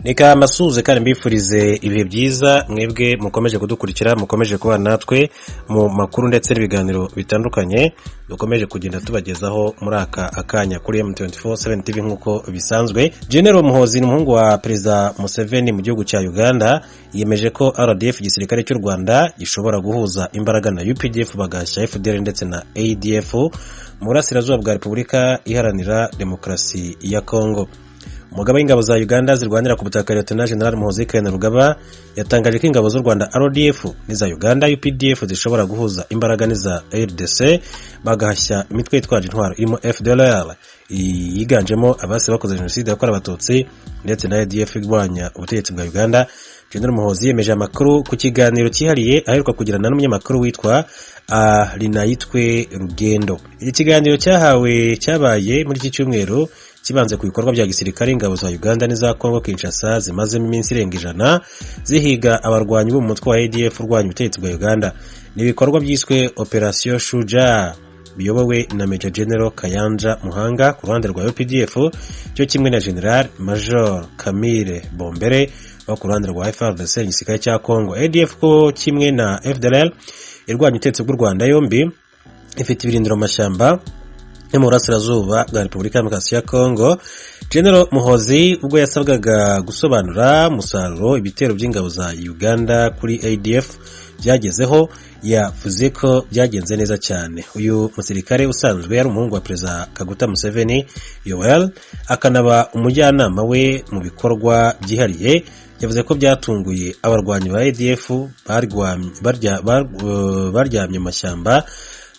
Reka mbasuhuze kandi mbifurize ibihe byiza, mwebwe mukomeje kudukurikira, mukomeje kubana natwe mu makuru ndetse n'ibiganiro bitandukanye dukomeje kugenda tubagezaho muri aka akanya kuri M24 TV. Nk'uko bisanzwe, General Muhozi ni umuhungu wa Perezida Museveni mu gihugu cya Uganda, yemeje ko RDF, igisirikare cy'u Rwanda, gishobora guhuza imbaraga na UPDF bagahashya FDLR ndetse na ADF mu burasirazuba bwa Repubulika Iharanira Demokarasi ya Kongo. Umugaba w'ingabo za Uganda zirwanira ku butaka, Lieutenant General Muhoozi Kainerugaba, yatangaje ko ingabo z'u Rwanda RDF n'iza Uganda UPDF zishobora guhuza imbaraga n'iza RDC bagahashya imitwe yitwaje intwaro irimo FDLR yiganjemo abasi bakoze jenoside yakorewe Abatutsi ndetse na ADF irwanya ubutegetsi bwa Uganda. General Muhoozi yemeje amakuru ku kiganiro cyihariye aheruka kugirana n'umunyamakuru witwa Rinayitwe Rugendo. Iki kiganiro cyahawe cyabaye muri iki cyumweru, kibanze ku bikorwa bya gisirikare ingabo za Uganda n'iza Congo Kinshasa zimazemo iminsi irenga 100 zihiga abarwanyi bo mu mutwe wa ADF urwanya ubutegetsi bwa Uganda. Ni ibikorwa byiswe Operation Shuja, biyobowe na Major General Kayanja Muhanga ku ruhande rwa UPDF, cyo kimwe na General Major Camille Bombere wo ku ruhande rwa FARDC, igisirikare cya Congo. ADF ko kimwe na FDLR irwanya ubutegetsi bw'u Rwanda, yombi ifite ibirindiro mu mashyamba yo mu burasirazuba bwa Repubulika ya Demokarasi ya Congo. General Muhozi ubwo yasabwaga gusobanura umusaruro ibitero by'ingabo za Uganda kuri ADF byagezeho, yavuze ko byagenze neza cyane. Uyu musirikare usanzwe yari umuhungu wa Perezida Kaguta Museveni Yoweri, akanaba umujyanama we mu bikorwa byihariye, yavuze ko byatunguye abarwanyi ba ADF baryamye mu mashyamba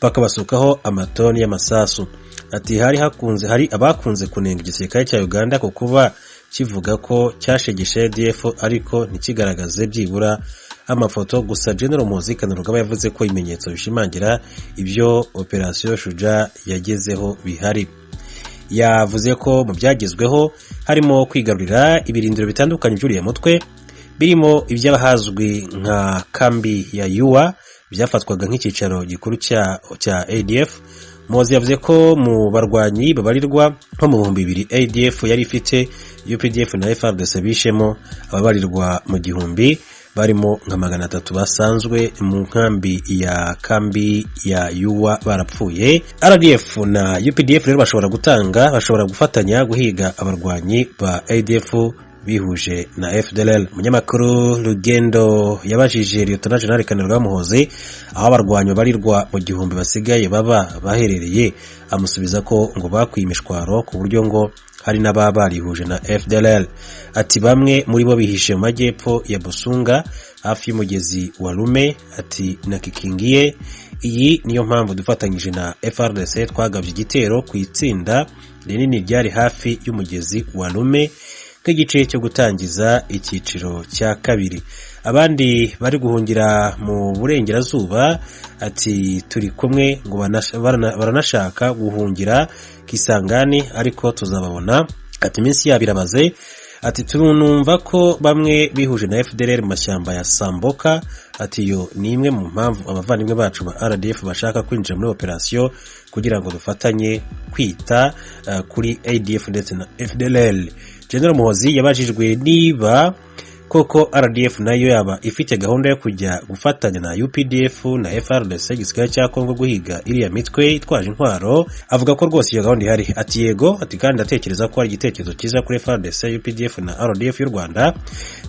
bakabasukaho amatoni y'amasasu. Ati hari abakunze kunenga igisirikare cya Uganda ku kuba kivuga ko cyashegeshe ADF ariko ntikigaragaze byibura amafoto. Gusa General Muhoozi Kainerugaba yavuze ko ibimenyetso bishimangira ibyo Operation Shuja yagezeho bihari. Yavuze ko mu byagezweho harimo kwigarurira ibirindiro bitandukanye by'uriya mutwe, birimo iby'abahazwi nka kambi ya Yuwa byafatwaga nk'icyicaro gikuru cya ADF. Muhoozi yavuze ko mu barwanyi babarirwa nko mu 2000 ADF yari ifite, UPDF na FARDC bishemo ababarirwa mu 1000, barimo nka 300 basanzwe mu nkambi ya kambi ya Yuwa barapfuye. RDF na UPDF rero bashobora gufatanya guhiga abarwanyi ba ADF bihuje na FDLR. Umunyamakuru Rugendo yabajije Lieutenant General Kainerugaba Muhoozi aho abarwanyi babarirwa mu 1000 basigaye baba baherereye, amusubiza ko ngo bakwiye imishwaro ku buryo ngo hari n'ababa barihuje na FDLR. Ati bamwe muri bo bihishe mu majyepfo ya Busunga hafi y'umugezi wa Rume, ati na Kikingiye. Iyi niyo mpamvu dufatanyije na FARDC twagabye igitero ku itsinda rinini ryari hafi y'umugezi wa Rume nk'igice cyo gutangiza icyiciro cya kabiri. Abandi bari guhungira mu burengerazuba, ati turi kumwe ngo baranashaka guhungira Kisangani ariko tuzababona, ati iminsi yabo irabaze. Ati tunumva ko bamwe bihuje na FDLR mu mashyamba ya Samboka. Ati iyo ni imwe mu mpamvu abavandimwe bacu ba RDF bashaka kwinjira muri operasiyo kugira ngo dufatanye kwita kuri ADF ndetse na FDLR. General Muhoozi yabajijwe niba koko RDF nayo yaba ifite gahunda yo kujya gufatanya na UPDF na FARDC, igisirikare cya Kongo, guhiga iriya mitwe itwaje intwaro, avuga ko rwose iyo gahunda ihari. Ati yego, ati kandi ndatekereza ko ari igitekerezo cyiza kuri FARDC, UPDF na RDF y'u Rwanda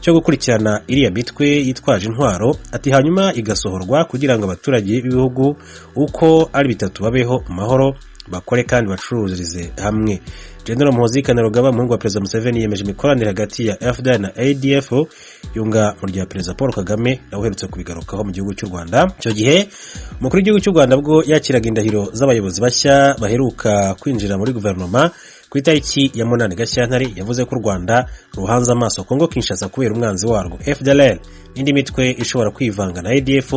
cyo gukurikirana iriya mitwe yitwaje intwaro, ati hanyuma igasohorwa kugira ngo abaturage b'ibihugu uko ari bitatu babeho mu mahoro, bakore kandi bacururize hamwe. General Muhoozi Kainerugaba, umuhungu wa Perezida Museveni, yemeje imikoranire hagati ya FDLR na ADF, yunga mu rya Perezida Paul Kagame nawe uherutse kubigarukaho mu gihugu cy'u Rwanda. Icyo gihe umukuru w'igihugu cy'u Rwanda bwo yakiraga indahiro z'abayobozi bashya baheruka kwinjira muri guverinoma ku itariki ya 8 Gashyantare, yavuze ko u Rwanda ruhanze amaso Kongo Kinshasa kubera umwanzi warwo FDLR n'indi mitwe ishobora kwivanga na ADF,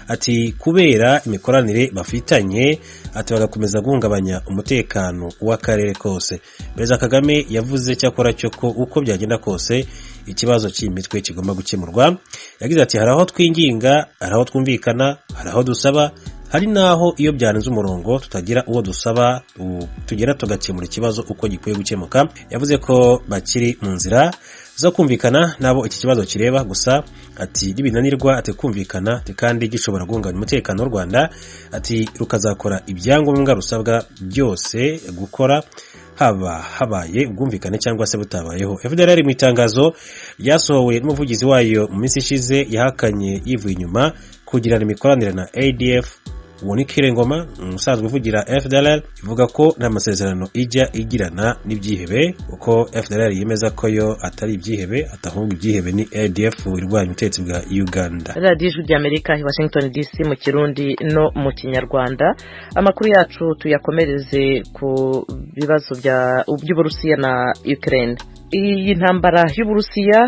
ati kubera imikoranire bafitanye, ati bagakomeza guhungabanya umutekano w'akarere kose. Perezida Kagame yavuze cyakora cyo ko uko byagenda kose ikibazo cy'iyi mitwe kigomba gukemurwa. Yagize ati hari aho twinginga, hari aho twumvikana, hari aho dusaba, hari n'aho iyo byarenze umurongo tutagira uwo dusaba, tugera tugakemura ikibazo uko gikwiye gukemuka. Yavuze ko bakiri mu nzira zo kumvikana nabo iki kibazo kireba. Gusa ati nibinanirwa ati kumvikana ati kandi gishobora guhungabanya umutekano w'u Rwanda, ati rukazakora ibyangombwa rusabwa byose gukora, haba habaye ubwumvikane cyangwa se butabayeho. FDLR mu itangazo ryasohowe n'umuvugizi wayo mu minsi ishize yahakanye yivuye inyuma kugirana imikoranire na ADF. Uwo ni Ngoma umusanzwe uvugira FDLR, ivuga ko nta masezerano ijya igirana n'ibyihebe, kuko FDLR yemeza ko yo atari ibyihebe, atahubwo ibyihebe ni ADF irwanya ubutegetsi bwa Uganda. Radiyo Ijwi ry'Amerika i Washington DC mu Kirundi no mu Kinyarwanda. Amakuru yacu tuyakomereze ku bibazo by'Uburusiya na Ukraine. Iyi ntambara y'Uburusiya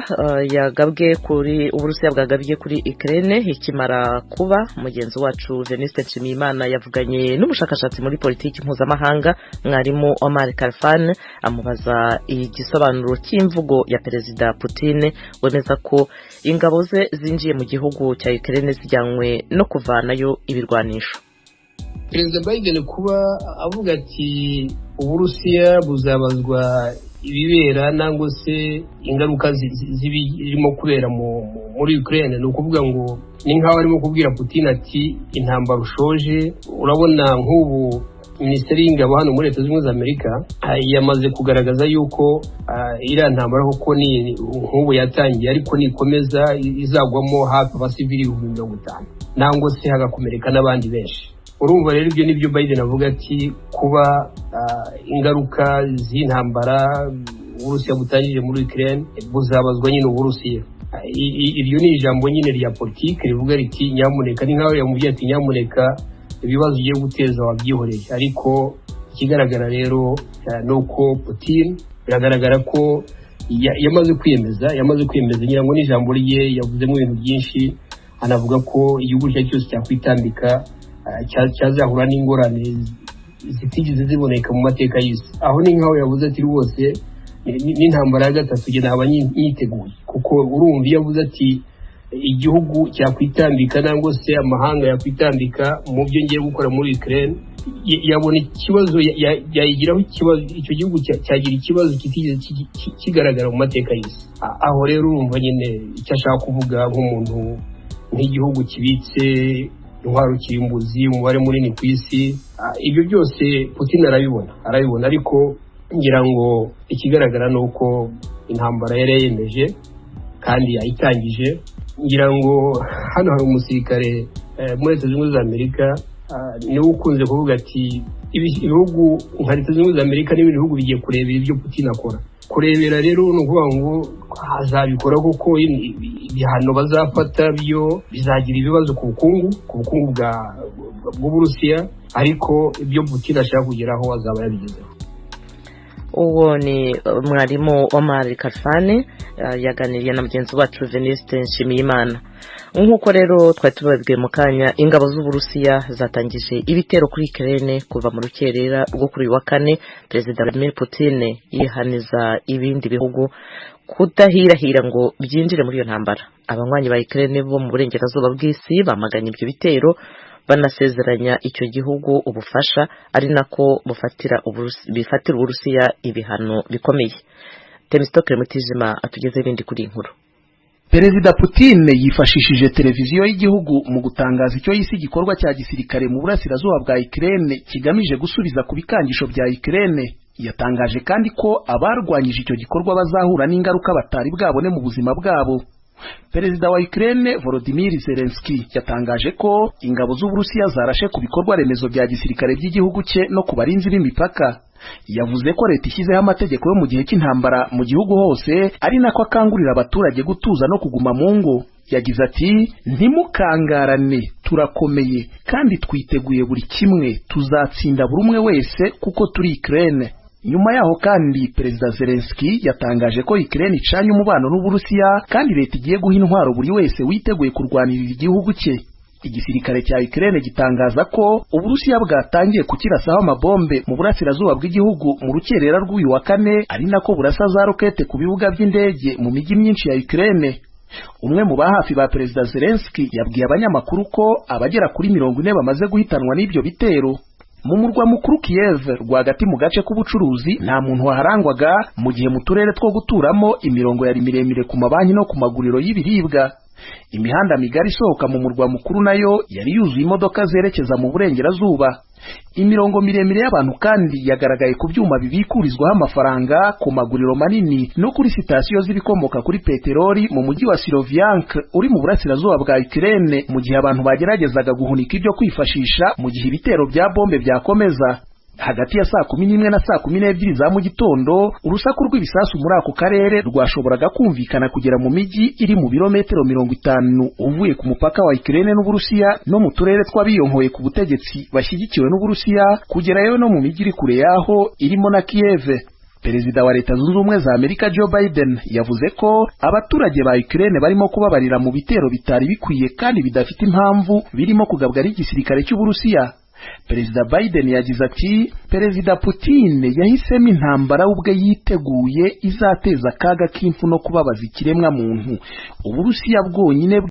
yagabwe kuri Uburusiya bwagabye kuri Ukraine ikimara kuba, mugenzi wacu Venuste Nshimiyimana yavuganye n'umushakashatsi muri politiki mpuzamahanga, mwarimu Omar Khalfan, amubaza igisobanuro cy'imvugo ya Perezida Putin wemeza ko ingabo ze zinjiye mu gihugu cya Ukraine zijyanywe no kuvanayo ibirwanisho. Perezida Biden kuba avuga ati Uburusiya buzabazwa ibibera nangwa se ingaruka z'ibirimo kubera muri Ukraine, ni ukuvuga ngo ni nk'aho arimo kubwira Putin ati intambara ushoje. Urabona nk'ubu Minisiteri y'Ingabo hano muri Leta Zunze Ubumwe za Amerika yamaze kugaragaza yuko iriya ntambara koko ni nk'ubu yatangiye, ariko nikomeza izagwamo hafi abasivili 50,000 nangwa se hagakomereka n'abandi benshi. Urumva rero ibyo nibyo Biden avuga ati kuba ingaruka z'intambara Uburusiya butangije muri Ukraine buzabazwa nyine Uburusiya. Iryo ni ijambo nyine rya politiki rivuga riti nyamuneka, ni nkaho yamubwiye ati nyamuneka ibibazo ugiye guteza wabyihoreye. Ariko ikigaragara rero ni uko Putin biragaragara ko yamaze kwiyemeza. Ngira ngo n'ijambo rye yavuzemo ibintu byinshi, anavuga ko igihugu cye cyose cyakwitambika cyazahura n'ingorane zitigeze ziboneka mu mateka y'isi. Aho ni nkaho yavuze ati rwose n'intambara ya gatatu njye naba nyiteguye, kuko urumva iyo avuze ati igihugu cyakwitambika nangwa se amahanga yakwitambika mu byo ngiye gukora muri Ukraine, yabona ikibazo, yayigiraho ikibazo, icyo gihugu cyagira ikibazo kitigeze kigaragara mu mateka y'isi. Aho rero urumva nyine icyo ashaka kuvuga, nk'umuntu nk'igihugu kibitse intwaro kirimbuzi umubare munini ku isi, ibyo byose Putin arabibona. Ariko ngira ngo ikigaragara ni uko intambara yari yayemeje kandi yayitangije. Ngira ngo hano hari umusirikare muri Leta Zunze Ubumwe za Amerika, niwe ukunze kuvuga ati ibihugu nka Leta Zunze Ubumwe za Amerika n'ibindi bihugu bigiye kurebera ibyo Putin akora. Kurebera rero ni ukuvuga ngo azabikora kuko ibihano bazafata byo bizagira ibibazo ku bukungu bw'Uburusiya, ariko ibyo Putin ashaka kugeraho azaba yabigezeho. Uwo ni mwarimu Omar Khalfan, yaganiriye na mugenzi wacu Venuste Nshimiyimana. Nk'uko rero twari tubabwiye mu kanya, ingabo z'Uburusiya zatangije ibitero kuri Ukraine kuva mu rukerera rwo kuri uyu wa kane. Perezida Vladimir Putin yihaniza ibindi bihugu kudahirahira ngo byinjire muri iyo ntambara. Abanywanyi ba Ukraine bo mu burengerazuba bw'isi bamaganye ibyo bitero, banasezeranya icyo gihugu ubufasha, ari nako bifatira Uburusiya ibihano bikomeye. Temistokle Mutijima atugezeho ibindi kuri iyi nkuru. Perezida Putin yifashishije televiziyo y'igihugu mu gutangaza icyo yise igikorwa cya gisirikare mu burasirazuba bwa Ukraine kigamije gusubiza ku bikangisho bya Ukraine. Yatangaje kandi ko abarwanyije icyo gikorwa bazahura n'ingaruka batari bwabone mu buzima bwabo. Perezida wa Ukraine Volodymyr Zelensky yatangaje ko ingabo z'Uburusiya zarashe ku bikorwa remezo bya gisirikare by'igihugu cye no ku barinzi b'imipaka. Yavuze ko leta ishyizeho amategeko yo mu gihe cy'intambara mu gihugu hose, ari nako akangurira abaturage gutuza no kuguma mu ngo. Yagize ati: "Ntimukangarane, turakomeye kandi twiteguye buri kimwe, tuzatsinda buri umwe wese kuko turi Ukraine." Nyuma yaho kandi Perezida Zelensky yatangaje ko Ukraine icanye umubano n'Uburusiya, kandi leta igiye guha intwaro buri wese witeguye kurwanirira igihugu cye. Igisirikare cya Ukraine gitangaza ko Uburusiya bwatangiye kukirasaho amabombe mu burasirazuba bw'igihugu mu rukerera rw'uyu wa kane, ari nako burasa za rokete ku bibuga by'indege mu mijyi myinshi ya Ukraine. Umwe mu ba hafi ba Perezida Zelensky yabwiye abanyamakuru ko abagera kuri 40 bamaze guhitanwa n'ibyo bitero. Mu murwa mukuru Kiev rwagati mu gace k'ubucuruzi nta muntu waharangwaga, mu gihe mu turere two guturamo imirongo yari miremire ku mabanki no ku maguriro y'ibiribwa. Imihanda migari isohoka mu murwa mukuru nayo yari yuzuye imodoka zerekeza mu burengerazuba. Imirongo miremire y'abantu kandi yagaragaye ku byuma bibikurizwaho amafaranga, ku maguriro manini no kuri sitasiyo z'ibikomoka kuri peteroli mu mujyi wa Sloviansk uri mu burasirazuba bwa Ukraine, mu gihe abantu bageragezaga guhunika ibyo kwifashisha mu gihe ibitero bya bombe byakomeza. Hagati ya 11:00 na 12:00 za mu gitondo, urusaku rw'ibisasu muri ako karere rwashoboraga kumvikana kugera mu mijyi iri mu birometero 50 uvuye ku mupaka wa Ukraine n'Uburusiya, no mu turere tw'abiyonkoye ku butegetsi bashyigikiwe n'Uburusiya, kugerayo no mu mijyi iri kure yaho irimo na Kiev. Perezida wa Leta Zunze Ubumwe za Amerika Joe Biden yavuze ko abaturage ba Ukraine barimo kubabarira mu bitero bitari bikwiye kandi bidafite impamvu birimo kugabwa n'igisirikare cy'Uburusiya. Perezida Biden yagize ati: "Perezida Putin yahisemo intambara ubwe yiteguye izateza akaga k'impfu no kubabaza ikiremwa muntu. Uburusiya bwonyine